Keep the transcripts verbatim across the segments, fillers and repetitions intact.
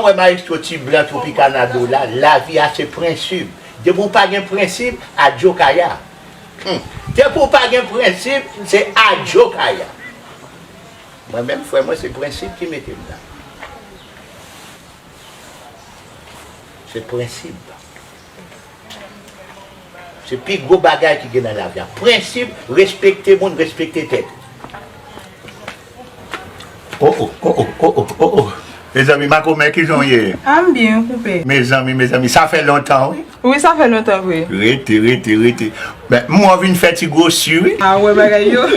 Wè maestro ti blan Tropicana do la, lavi a se prensip. Depi w pa gen prensip, adyo kaya. Hmm. Depi w pa gen prensip, se adyo kaya. Mwen menm, frè mwen, se prensip ki mete m la. Se prensip. Se pi gwo bagay ki gen nan lavi a. Prensip, respekte moun, respekte tèt. Oh, oh, oh, oh, oh, oh, oh, oh. Mezanmi, Makomè, kijan w ye? A, m byen, koupe. Mezanmi, mezanmi, sa fè lontan, wi. Wi, sa fè lontan, vre. Rete, rete, rete. Men, m wè w vin fè ti gwosi, wi. A, wè bagay yo.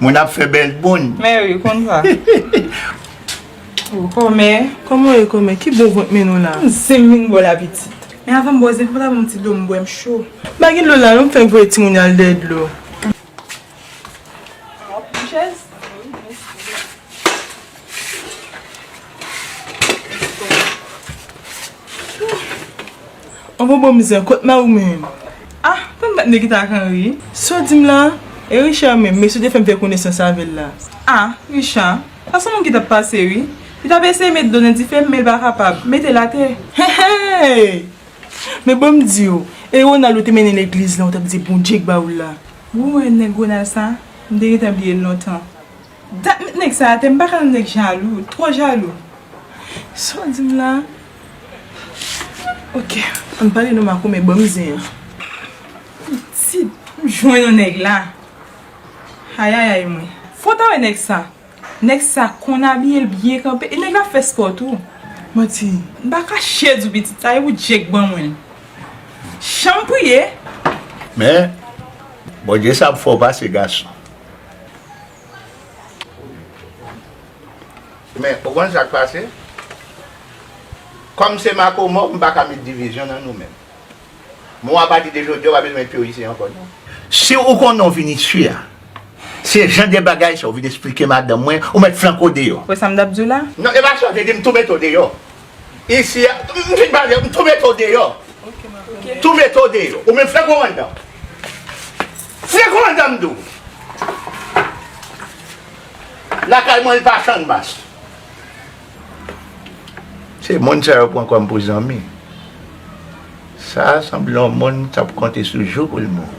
Moun ap fè bèl moun. Men wi, konn sa. Oh, kòmè. Kòman w ye, kòmè? Ki bon vant mennen w la? M zen m vin ba w la, pitit. Men avan m ba w zen, fò w ta ban m ti dlo m bwè, m cho. M pa gen dlo la, non, m fèk voye timoun yo al dèyè dlo. Yon chèz? Anvan bon mizè, kot mari w menm? Ah, tann bat nèg ki ta kan ri. Sa w di m la? E Richard menm, mesye te fè m fè konesans avè l la. Ah, Richard, sa se yon moun ki t ap pase, wi. Li t ap eseye met dlo nan dife, men l pa kapab. Mete l atè. Hey, hey! Men bon m di w, e Ronald ou te mennen legliz la, ou t ap di Bondye k ba w l la. Ou wè nèg Ronald sa? M te gentan bliye l lontan. Dat met nèg sa atè, m pa ka nan nèg jalou, twò jalou. Sa w di m la? Ok, ann pale non Makomè, ban m zen an. Pitit, m jwenn yon nèg la. Ayayay mwen. Fò w ta wè nèg sa. Nèg sa konn abiye l byen kanpe. E nèg la fè spò tou. Manti. M pa kache di w pitit, sa e Bondye k ban mwen l. Janm priye. Men, Bondye sa ap fè w pase gason. Men, ou konn sa k pase? Kòm se Makomè, m pa ka met divizyon nan nou menm. Mwen, apati de jodi a, w pa bezwen met pye w isi ankò, non. Si ou konnen w vin isi a, se jan de bagay sa ou vin esplike madanm mwen, ou mèt flanke w deyò. Wè sa m t ap di w la? Non, e pa sa w te di m tou mete w deyò. Isi a, m fin pale, m tou mete w deyò. Tou mete w deyò. Ou menm flanke w anndan. Flanke w anndan, m di w. Lakay mwen, li pa Channmas. Se moun sa yo pran kòm pou zanmi. Sa a sanble yon moun k ap konte sou jou pou l mouri.